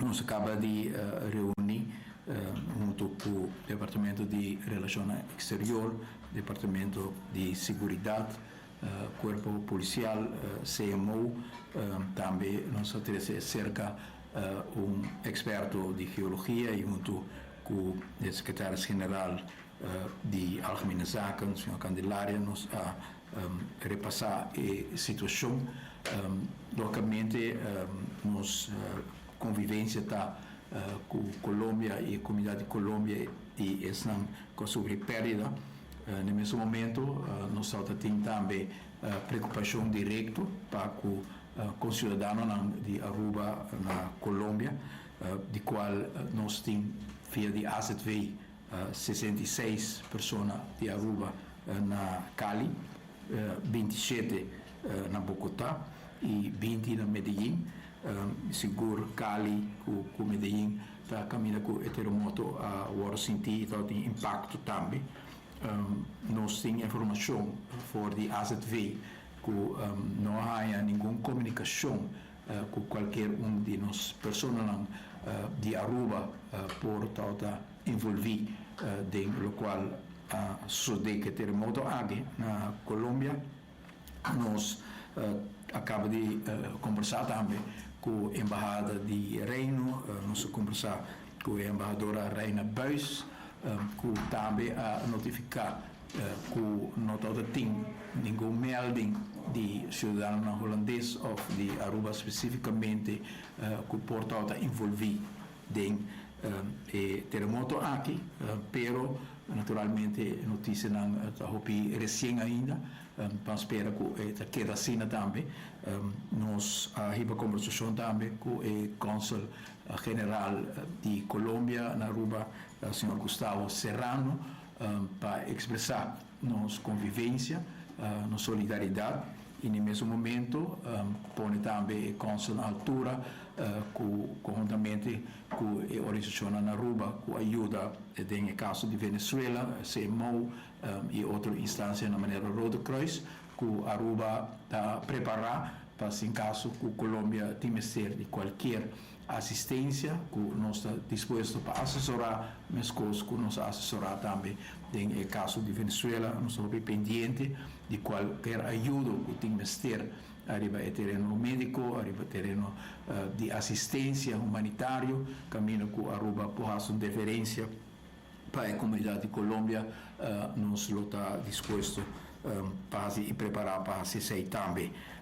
Nos a caba di reuni hunto cu Departamento di Relacionnan Exterior, Departamento di Seguridad, Cuerpo Policial, CMO, tambe nos a trece cerca un experto di geologia y hunto cu e Secretaris General di Algemene Zaken, señor Candelaria, nos a repasa e situacion. Logicamente nos convivencia ta cu Colombia y e comunidad di Colombia y esnan cu a sufri perdida. Na e mesun momento nos ta tin tambe preocupacion directo pa cu conciudadanonan di Aruba na Colombia, di cual nos tin via di AZV 66 persona di Aruba na Cali, 27 na Bogota y 20 na Medellin. Sigur Cali cu Medellin ta caminda cu e terremoto a wordo sinti y ta tin impacto tambe. Nos tin informacion for di AZV cu no a haya ningun comunicacion cu cualkier un di nos personanan di Aruba por ta envolvi den locual a sucede cu e terremoto aki na Colombia. Nos a caba di conversa tambe cu Embahada di Reino, nos a conversa cu e embahadora Reina Buis, cu tambe a notifica cu no ta tin ningun melding di ciudadanonan Hulandes of di Aruba specificamente cu por ta envolvi den e terremoto aki, pero naturalmente noticianan ta hopi recien ainda, pa spera cu ta keda asina tambe. Nos a hiba conversacion tambe cu e consul general di Colombia na Aruba, señor Gustavo Serrano, pa expresa nos convivencia, nos solidaridad y na e mesun momento pone tambe e consul na altura cu conhuntamente cu e organisacionnan na Aruba cu a yuda den e caso di Venezuela, CMO y otro instancianan manera Rode Kruis, cu Aruba ta prepara pa sin caso cu Colombia tin mester di cualkier asistencia, cu nos ta dispuesto pa asesora, mescos cu nos a asesora tambe den e caso di Venezuela. Nos ta hopi pendiente di cualkier ayudo cu tin mester ariba e tereno medico, ariba tereno di asistencia humanitario, camino cu Aruba por haci un deferencia pa e comunidad di Colombia, nos lo ta dispuesto pa haci y prepara pa haci esey tambe.